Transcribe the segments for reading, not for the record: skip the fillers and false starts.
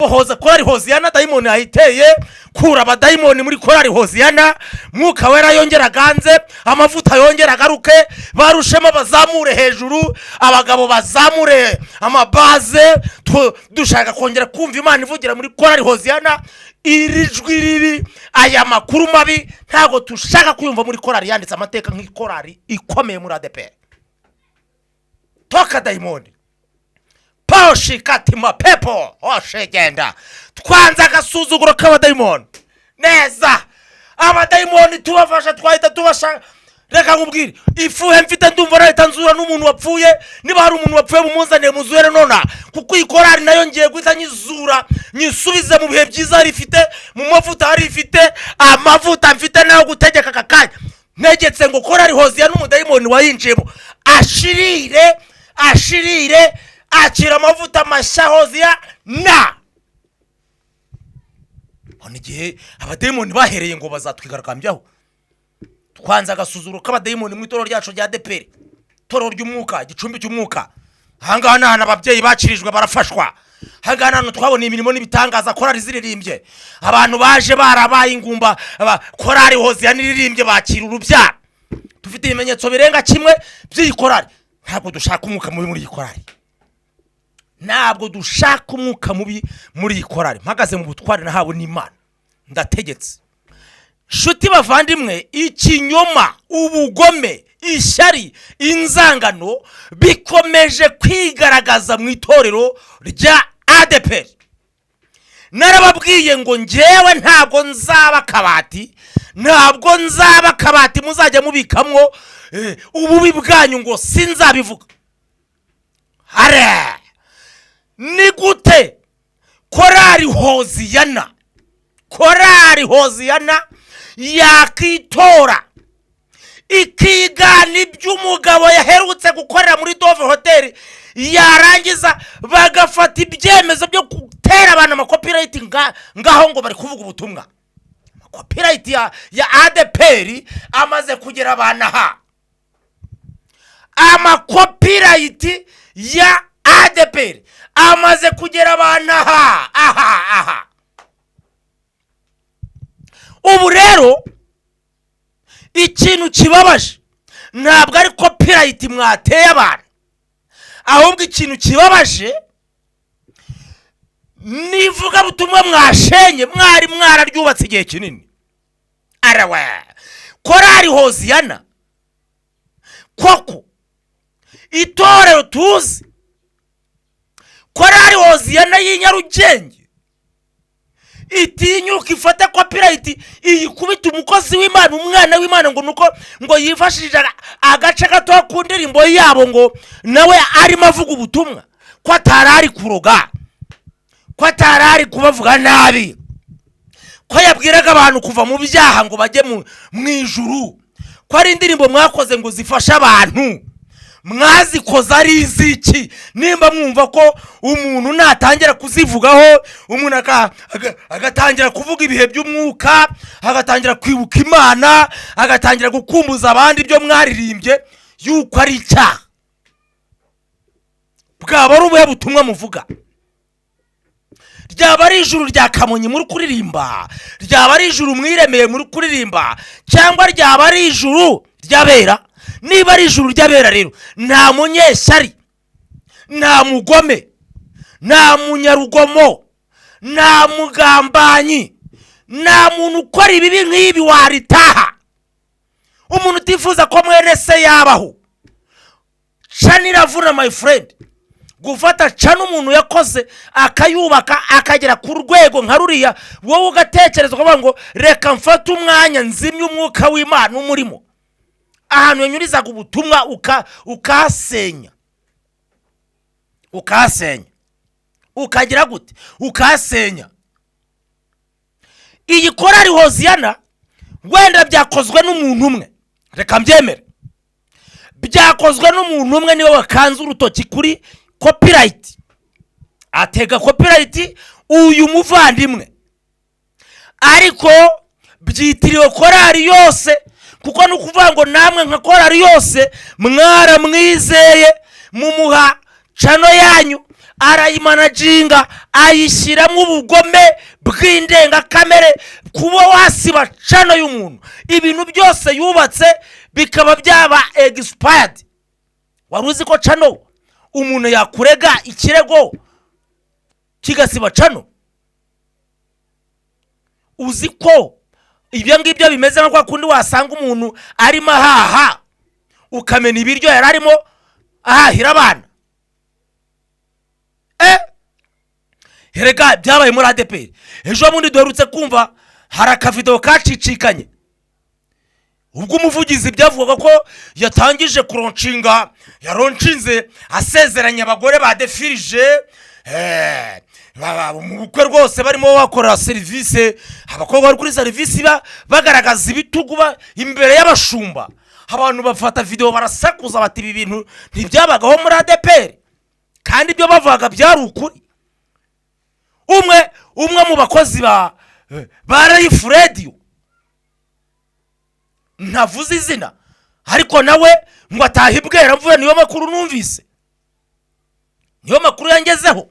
Hoza korari Hoziyana, dayimoni yayiteye. Kura abadayimoni muri korari Hoziyana. Mwuka Wera yongera aganze, amavuta yongera agaruke, barushemo, bazamure hejuru, abagabo bazamure amabaze. Dushaka kongera kumva Imana ivugira muri korari Hoziyana. Iri jwi ribi, aya makuru mabi, ntabwo dushaka kuyumva muri korari yanditse amateka nk'ikorari ikomeye muri ADEPR. Toka dayimoni, poshikatima pepo hoshegenda. Twanze agasuzuguro k'abadayimoni neza. Abadayimoni tubafasha, twahita tubasha. Reka nkubwire, ifuhe mfite, ndumva nahita nzura n'umuntu wapfuye. Niba hari umuntu wapfuye, mumuzaniye muzure nona, kuko iyi korari nayo ngiye guhita nyizura, nyisubize mu bihe byiza yari ifite, mu mavuta yari ifite. Amavuta mfite nayo gutegeka aka kanya, ntegetse ngo korari Hoziya n'umudayimoni wayinjiyemo ashirire, ashirire. Akira amavuta mashya, Hoziya. Na none igihe abadayimoni bahereye ngo bazatwigaragambyaho, twanze agasuzuguro k'abadayimoni mu itorero ryacu rya ADEPR, itorero ry'umwuka, igicumbi cy'umwuka. Ahangaha ni ahantu ababyeyi bakirijwe barafashwa. Ahangaha ni ahantu twaboneye imirimo n'ibitangaza. Korari ziririmbye, abantu baje barabaye ingumba, korari Hoziya niririmbye bakira urubyaro. Dufite ibimenyetso birenga kimwe by'iyi korari. Ntabwo dushaka umwuka mubi muri iyi korari, ntabwo dushaka umwuka mubi muri iyi korari. Mpagaze mu butware nahawe n'Imana, ndategetse. Nshuti bavandimwe, ikinyoma, ubugome, ishyari, inzangano bikomeje kwigaragaza mu itorero rya ADEPR. Narababwiye ngo ngewe ntabwo nzaba akabati, ntabwo nzaba akabati muzajya mubikamwo ububi bwanyu, ngo sinzabivuga. Hare ni gute korari Hoziyana, korari Hoziyana yakitora ikigana iby'umugabo yaherutse gukorera muri Dove Hoteli, yarangiza bagafata ibyemezo byo gutera abantu amacopyright ngaho ngo bari kuvuga ubutumwa? Amacopyright ya ADEPR amaze kugera abantu aha. Amacopyright ya ADEPR amaze kugera abantu aha aha aha. Ubu rero ikintu kibabaje ntabwo ari copyright mwateye abantu, ahubwo ikintu kibabaje ni ivugabutumwa mwashenye mwari mwararyubatse igihe kinini. Arawe korari Hoziyana koko, itorero tuzi, korari Hoziyana y'i Nyarugenge, itinyuka ifate copyright iyikubita umukozi w'Imana, umwana w'Imana, ngo nuko ngo yifashishije agace gato ku ndirimbo yabo, ngo nawe arimo avuga ubutumwa, ko atari ari kuroga, ko atari ari kubavuga nabi, ko yabwiraga abantu kuva mu byaha ngo bajye mu ijuru, ko ari indirimbo mwakoze ngo zifashe abantu. Mwazikoze ari iziki? Nimba mwumva ko umuntu natangira kuzivugaho, umuntu agatangira kuvuga ibihe by'umwuka, agatangira kwibuka Imana, agatangira gukumbuza abandi ibyo mwaririmbye, yuko ari icyaha, bwaba ari ubuhe butumwa muvuga? Ryaba ari ijuru rya Kamonyi muri kuririmba? Ryaba ari ijuru mwiremeye muri kuririmba, cyangwa ryaba ari ijuru ry'abera? Niba ari ijuru ry'abera rero, nta munyeshyari, nta mugome, nta munyarugomo, nta mugambanyi, nta muntu ukora ibibi nk'ibi waritaha. Umuntu utifuza ko mwene se yabaho. Channel iravuna, my friend. Gufata channel umuntu yakoze akayubaka akagera ku rwego nka ruriya, wowe ugatekereza ukavuga ngo reka mfate umwanya nzimye umwuka w'Imana umurimo ahantu yanyurizaga ubutumwa, ukahasenya, ukahasenya, ukagira gute? Ukahasenya. Iyi korari Hoziyana wenda byakozwe n'umuntu umwe, reka mbyemere, byakozwe n'umuntu umwe, niwe wakanze urutoki kuri copyright, atega copyright uyu muvandimwe, ariko byitiriwe korari yose, kuko ni ukuvuga ngo namwe nka korari yose mwaramwizeye, mumuha channel yanyu. Arayimanaginga, ayishyiramo ubugome bw'indengakamere, kuba wasiba channel y'umuntu, ibintu byose yubatse bikaba byaba expired. Wari uzi ko channel umuntu yakurega ikirego kigasiba channel? Uzi ko ibyo ngibyo bimeze nka kwa kundi wasanga umuntu arimo ahaha, ukamena ibiryo yari arimo ahahira abana? Erega byabaye muri ADEPR. Ejo bundi duherutse kumva hari akavidewo kacicikanye, ubwo umuvugizi byavugaga ko yatangije kulaunchinga, yalaunchinze asezeranya abagore badefirije mu bukwe rwose, barimo bakora serivisi, abakobwa bari kuri serivisi bagaragaza ibitugu imbere y'abashumba. Abantu bafata videwo barasakuza bati: "Ibi bintu ntibyabagaho muri ADEPR." Kandi ibyo bavugaga byari ukuri. Umwe umwe mu bakozi ba Life Radio, ntavuze izina, ariko nawe ngo atahe ibwera mvuye. Niyo makuru numvise, niyo makuru yangezeho.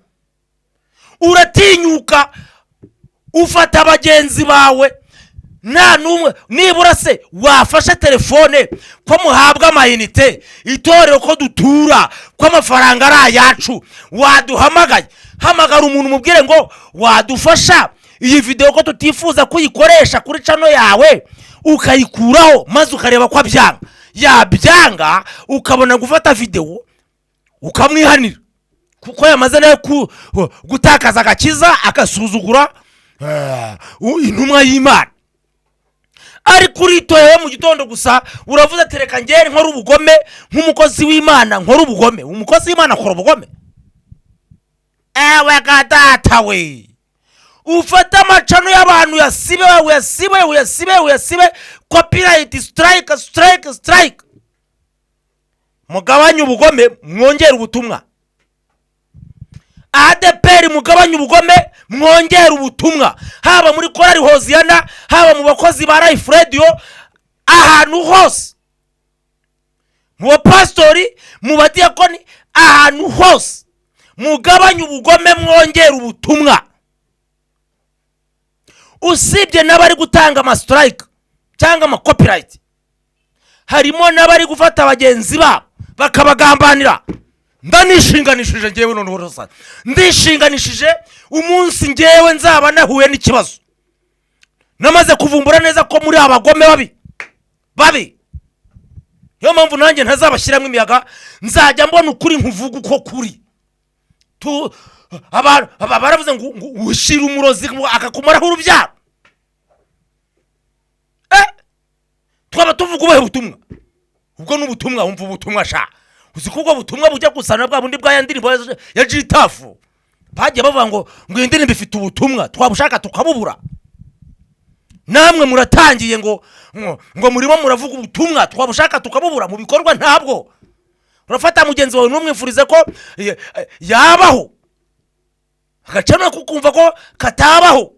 Uratinyuka ufata bagenzi bawe, nta n'umwe nibura se wafashe telefone, ko muhabwa amayinite, itorero ko dutura, ko amafaranga ari ayacu, waduhamagaye? Hamagara umuntu umubwire ngo: "Wadufasha iyi videwo ko tutifuza kuyikoresha kuri channel yawe, ukayikuraho?" Maze ukareba ko abyanga. Yabyanga, ukabona gufata videwo ukamwihanira, kuko yamaze nawe gutakaza agakiza, agasuzugura intumwa y'Imana. Ariko uritoye mu gitondo gusa, uravuze ati: "Reka ngere nkora ubugome nk'umukozi w'Imana." Nkora ubugome? Umukozi w'Imana akora ubugome? Ewe ga data we! Ufate amachannel y'abantu uyasibe, uyasibe, uyasibe, uyasibe, copyright strike, strike, strike. Mugabanye ubugome, mwongere ubutumwa. ADEPR, mugabanye ubugome, mwongere ubutumwa, haba muri korari Hoziyana, haba mu bakozi ba Life Radio, ahantu hose, mu bapasitori, mu badiyakoni, ahantu hose mugabanye ubugome, mwongere ubutumwa. Usibye n'abari gutanga amastrike cyangwa amacopyright, harimo n'abari gufata bagenzi babo bakabagambanira. Ndanishinganishije ngewe noneho rwose, ndishinganishije. Umunsi ngewe nzaba nahuye n'ikibazo, namaze kuvumbura neza ko muri abagome babi babi. Niyo mpamvu nanjye ntazabashyiramo imiyaga, nzajya mbona ukuri nkuvuga uko kuri. Abantu baravuze ngo ushyira umurozi akakumaraho urubyaro. Twaba tuvuga ubuhe butumwa? Ubwo ni ubutumwa? Wumva ubutumwa sha, uzi ko ubwo butumwa bujya gusa na bwa bundi bwa ya ndirimbo ya Gitafu bagiye bavuga ngo iyi ndirimbo ifite ubutumwa, twabushaka tukabubura. Namwe muratangiye ngo murimo muravuga ubutumwa, twabushaka tukabubura mu bikorwa. Ntabwo urafata mugenzi wawe ntumwifurize ko yabaho, agacamo kukumva ko katabaho.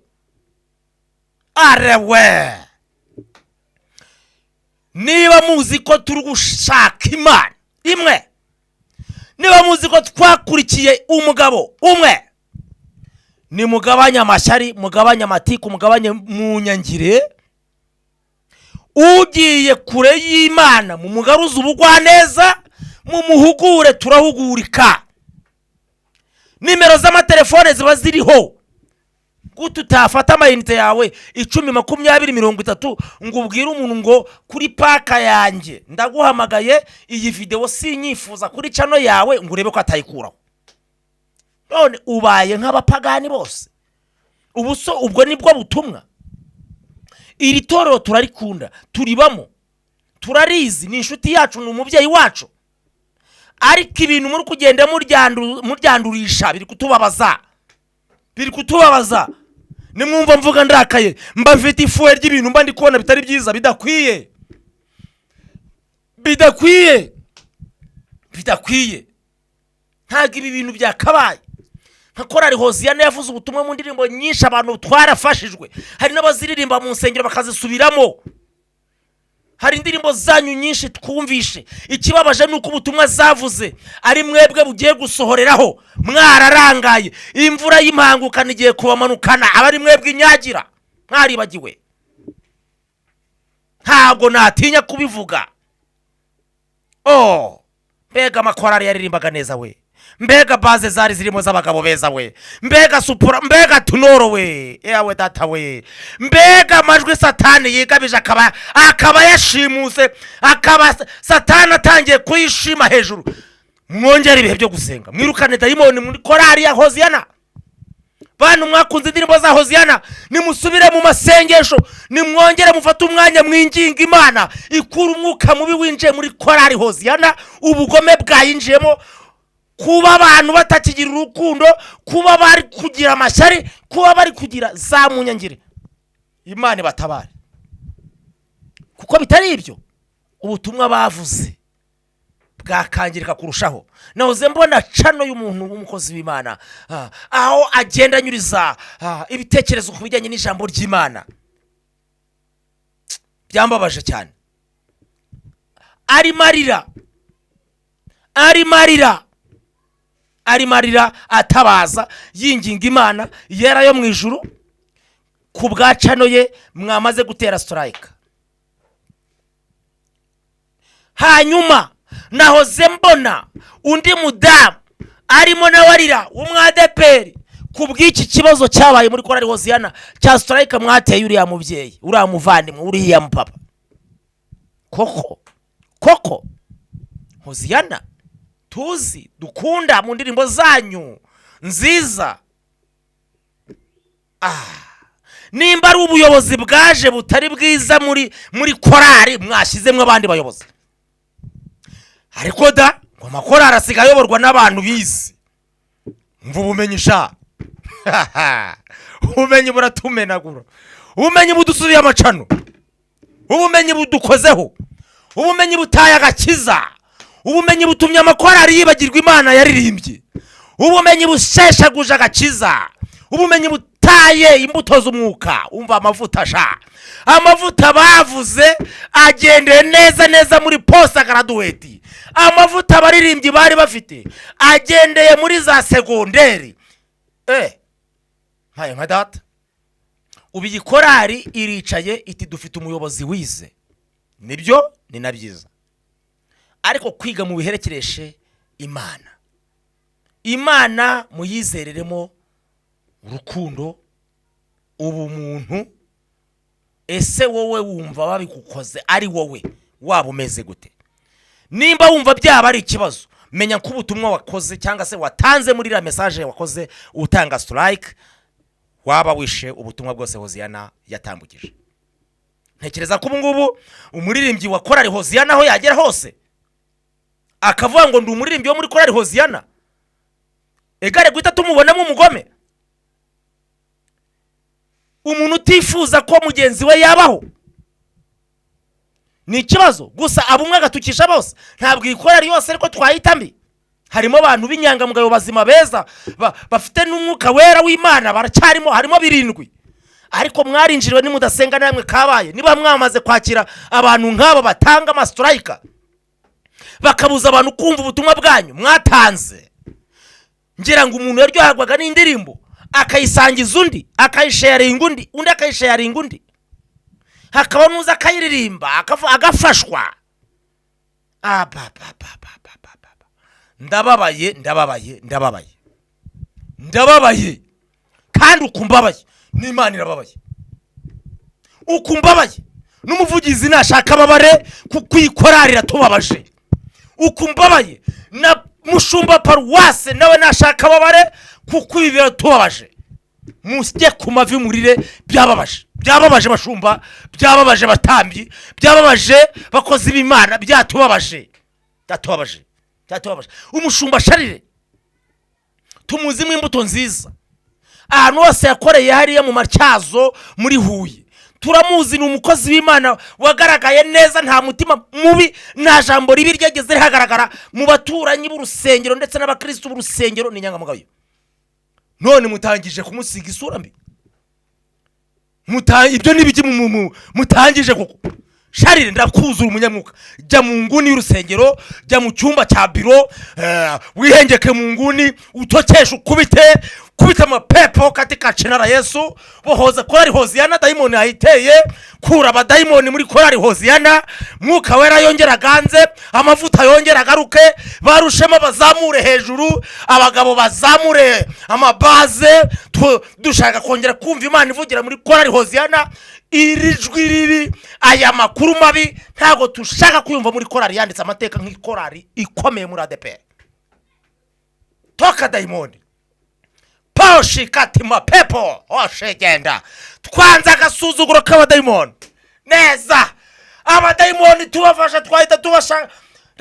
Arewe, niba muzi ko turi gushaka Imana imwe, niba muzi ko twakurikiye umugabo umwe, nimugabanye amashyari, mugabanye amatiku, mugabanye munyangire. Ugiye kure y'Imana mumugaruze ubugwaneza, mumuhugure. Turahugurika, nimero z'amatelefone ziba ziriho. Gute utafata amayinite yawe 10, 20, 30 ngo ubwire umuntu ngo: "Kuri paka yanjye ndaguhamagaye, iyi videwo sinyifuza kuri channel yawe," ngo urebe ko atayikuraho? None ubaye nk'abapagani bose. Ubu so ubwo nibwo butumwa? Iri torero turarikunda, turibamo, turarizi, ni inshuti yacu, ni umubyeyi wacu, ariko ibintu muri kugenda muryandurisha biri kutubabaza, biri kutubabaza. Nimwumva mvuga ndakaye, mba mfite ifuhe ry'ibintu mba ndi kubona bitari byiza, bidakwiye, bidakwiye, bidakwiye. Ntabwo ibi bintu byakabaye. Nka korari Hoziyana yavuze ubutumwa mu ndirimbo nyinshi, abantu twarafashijwe. Hari n'abaziririmba mu nsengero bakazisubiramo. Hari indirimbo zanyu nyinshi twumvishe. Ikibabaje ni uko ubutumwa zavuze ari mwebwe bugiye gusohoreraho. Mwararangaye, imvura y'impangukana igiye kubamanukana, aba ari mwebwe inyagira. Mwaribagiwe, ntabwo natinya kubivuga. Oh, mbega amakorari yaririmbaga neza we! Mbega bass zari zirimo z'abagabo beza we! Mbega soprano, mbega ténor we! Ewe data we, mbega amajwi Satani yigabije, akaba yashimuse, akaba Satani atangiye kuyishima hejuru. Mwongere ibihe byo gusenga, mwirukane dayimoni muri korari ya Hoziyana. Bantu mwakunze indirimbo za Hoziyana, nimusubire mu masengesho, nimwongere mufate umwanya mwinginga Imana ikura umwuka mubi winjiye muri korari Hoziyana, ubugome bwayinjiyemo, kuba abantu batakigira urukundo, kuba bari kugira amashyari, kuba bari kugira za munyangire. Imana ibatabare, kuko bitari ibyo ubutumwa bavuze bwakangirika kurushaho. Nahoze mbona channel y'umuntu w'umukozi w'Imana, aho agenda anyuriza ibitekerezo ku bijyanye n'ijambo ry'Imana. Byambabaje cyane. Arimo arira, arimo arira, arimo arira, atabaza, yinginga Imana yera yo mu ijuru ku bwa channel ye mwamaze gutera strike. Hanyuma nahoze mbona undi mudamu arimo nawe arira w'umwadeperi ku bw'iki kibazo cyabaye muri korari Hoziyana cya strike mwateye uriya mubyeyi, uriya muvandimwe, uriya mupapa. Koko koko, Hoziyana tuzi, dukunda mu ndirimbo zanyu nziza, nimba ari ubuyobozi bwaje butari bwiza muri korari, mwashyizemo abandi bayobozi. Ariko da, ngo amakorari asigaye ayoborwa n'abantu bize. Mva ubumenyi sha, ubumenyi buratumenagura, ubumenyi budusubiye amacano, ubumenyi budukozeho, ubumenyi butaye agakiza, ubumenyi butumye amakorari yibagirwa Imana yaririmbye, ubumenyi busheshaguje agakiza, ubumenyi butaye imbuto z'umwuka. Umva amavuta sha, amavuta bavuze agendeye neza neza muri post graduate. Amavuta abaririmbyi bari bafite agendeye muri za segonderi. Mpaye nka data, ubu iyi korari iricaye iti: "Dufite umuyobozi wize." Nibyo, ni na byiza, ariko kwiga mu biherekereshe Imana. Imana muyizereremo urukundo, ubumuntu. Ese wowe wumva babigukoze ari wowe waba umeze gute? Nimba wumva byaba ari ikibazo, menya ko ubutumwa wakoze cyangwa se watanze muri iriya message wakoze utanga strike, waba wishe ubutumwa bwose Hoziyana yatambukije. Ntekereza ko ubu ngubu umuririmbyi wa korari Hoziyana, aho yagera hose akavuga ngo ndi umuririmbyi wo muri korari Hoziyana, egare guhita tumubonamo umugome, umuntu utifuza ko mugenzi we yabaho. Ni ikibazo gusa. Aba umwe agatukisha bose. Ntabwo iyi korari yose ariko twahita mbi. Harimo abantu b'inyangamugayo, bazima, beza, bafite n'umwuka wera w'Imana, baracyarimo, harimo birindwi. Ariko mwarinjiriwe, nimudasenga namwe kabaye. Niba mwamaze kwakira abantu nk'abo batanga amastrike, bakabuza abantu kumva ubutumwa bwanyu mwatanze, ngira ngo umuntu yaryoherwaga n'indirimbo akayisangiza undi, akayisharinga undi, undi akayisharinga undi, hakaba n'uza akayiririmba agafashwa. Abababababababa. Ndababaye, ndababaye, ndababaye, ndababaye. Kandi ukumbabaye n'Imana irababaye, ukumbabaye n'umuvugizi nashaka ababare, kuko iyi korari iratubabaje. Ukumbabaye na mushumba paruwase nawe nashaka ababare, kuko ibi biratubabaje. Musye ku mavi murire. Byababaje, byababaje bashumba, byababaje batambyi, byababaje bakozi b'Imana, byatubabaje, byatubabaje, byatubabaje. Umushumba Sharire tumuzimo imbuto nziza ahantu hose yakoreye, hariya mu Matyazo muri Huye turamuzi, ni umukozi w'Imana wagaragaye neza, nta mutima mubi, nta jambo ribi ryageze rihagaragara mu baturanyi b'urusengero ndetse n'abakirisitu b'urusengero, ni inyangamugayo. None mutangije kumusiga isura mbi. Ibyo ni ibiki mutangije koko? Sharire, ndakuzura umunyamwuka. Jya mu nguni y'urusengero, jya mu cyumba cya biro, wihengeke mu nguni, utokeshe, ukubite, kubita amapepo katika jina la Yesu. Bohoza korari Hoziyana, dayimoni yayiteye. Kura abadayimoni muri korari Hoziyana. Mwuka Wera yongera aganze, amavuta yongera agaruke, barushemo, bazamure hejuru, abagabo bazamure amabaze. Dushaka kongera kumva Imana ivugira muri korari Hoziyana. Iri jwi ribi, aya makuru mabi, ntabwo dushaka kuyumva muri korari yanditse amateka nk'ikorari ikomeye muri ADEPR. Toka dayimoni, poshikatima pepo oshegenda. Twanze agasuzuguro k'abadayimoni neza. Abadayimoni tubafasha, twahita tubasha.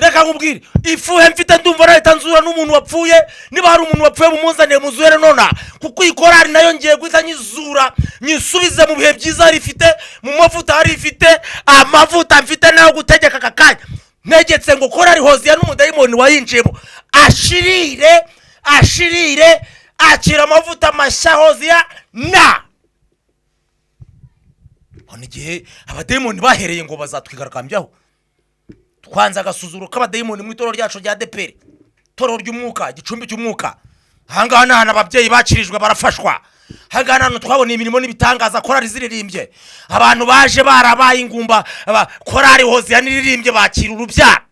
Reka nkubwire, ifuhe mfite, ndumva nahita nzura n'umuntu wapfuye. Niba hari umuntu wapfuye, mumuzaniye muzure nona, kuko iyi korari nayo ngiye guhita nyizura, nyisubize mu bihe byiza hari ifite, mu mavuta hari ifite. Amavuta mfite nayo gutegeka aka kanya, ntegetse ngo korari Hoziya n'umudayimoni wayinjiyemo ashirire, ashirire. Akira amavuta mashya, Hoziya. Na none igihe abadayimoni bahereye ngo bazatwigaragambyaho, twanze agasuzuguro k'abadayimoni mu itorero ryacu rya ADEPR, itorero ry'umwuka, igicumbi cy'umwuka. Ahangaha ni ahantu ababyeyi bakirijwe barafashwa. Ahangaha ni ahantu twaboneye imirimo n'ibitangaza. Korari ziririmbye, abantu baje barabaye ingumba, korari Hoziya niririmbye bakira urubyaro.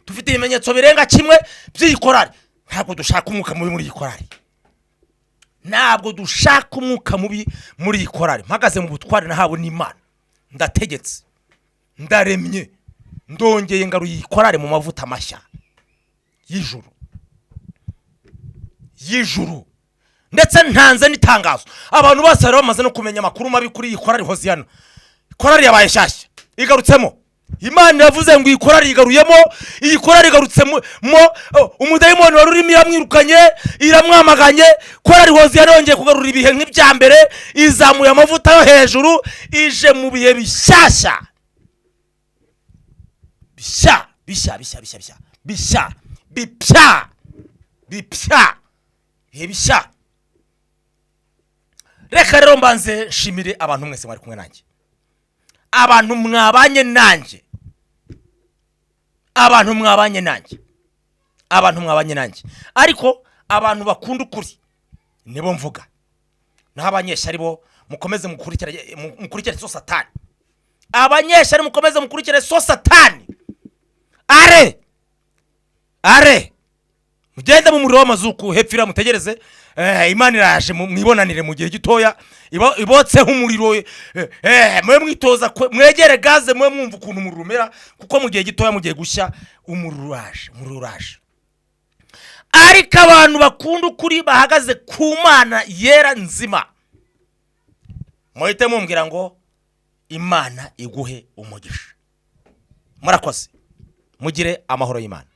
Dufite ibimenyetso birenga kimwe by'iyi korari. Ntabwo dushaka umwuka mubi muri iyi korari, ntabwo dushaka umwuka mubi muri iyi korari. Mpagaze mu butware nahawe n'Imana, ndategetse, ndaremye, ndongeye ngaruye iyi korari mu mavuta mashya y'ijuru, y'ijuru. Ndetse ntanze n'itangazo, abantu bose bari bamaze no kumenya amakuru mabi kuri iyi korari Hoziyana. Korari yabaye nshyashya, igarutsemo. Imana yavuze ngo iyi korari igaruyemo, iyi korari igarutsemo. Umudayimoni wari urimo iramwirukanye, iramwamaganye. Korari Hoziyana yongeye kugarura ibihe nk'ibya mbere, izamuye amavuta yo hejuru, ije mu bihe bishyashya, bishya, bishya, bishya, bishya, bishya, bishya, bipya, bipya, ibihe bishya. Reka rero mbanze nshimire abantu mwese mwari kumwe nanjye, abantu mwabanye nanjye, abantu mwabanye nanjye, abantu mwabanye nanjye. Ariko abantu bakunda ukuri nibo mvuga, naho abanyeshyari bo mukomeze mukurikire, mukurikire so Satani. Abanyeshyari mukomeze mukurikire so Satani. Are are, mugende mu muriro w'amazuku hepfo mutegereze. Imana iraje, mwibonanire mu gihe gitoya, ibotseho umuriro. Mwe mwitoza, mwegere gaze, mwe mwumva ukuntu umuriro umera, kuko mu gihe gitoya mugiye gushya. Umuriro uraje, umuriro uraje. Ariko abantu bakunda ukuri, bahagaze ku Mana yera nzima, muhite mumbwira ngo Imana iguhe umugisha. Murakoze, mugire amahoro y'Imana.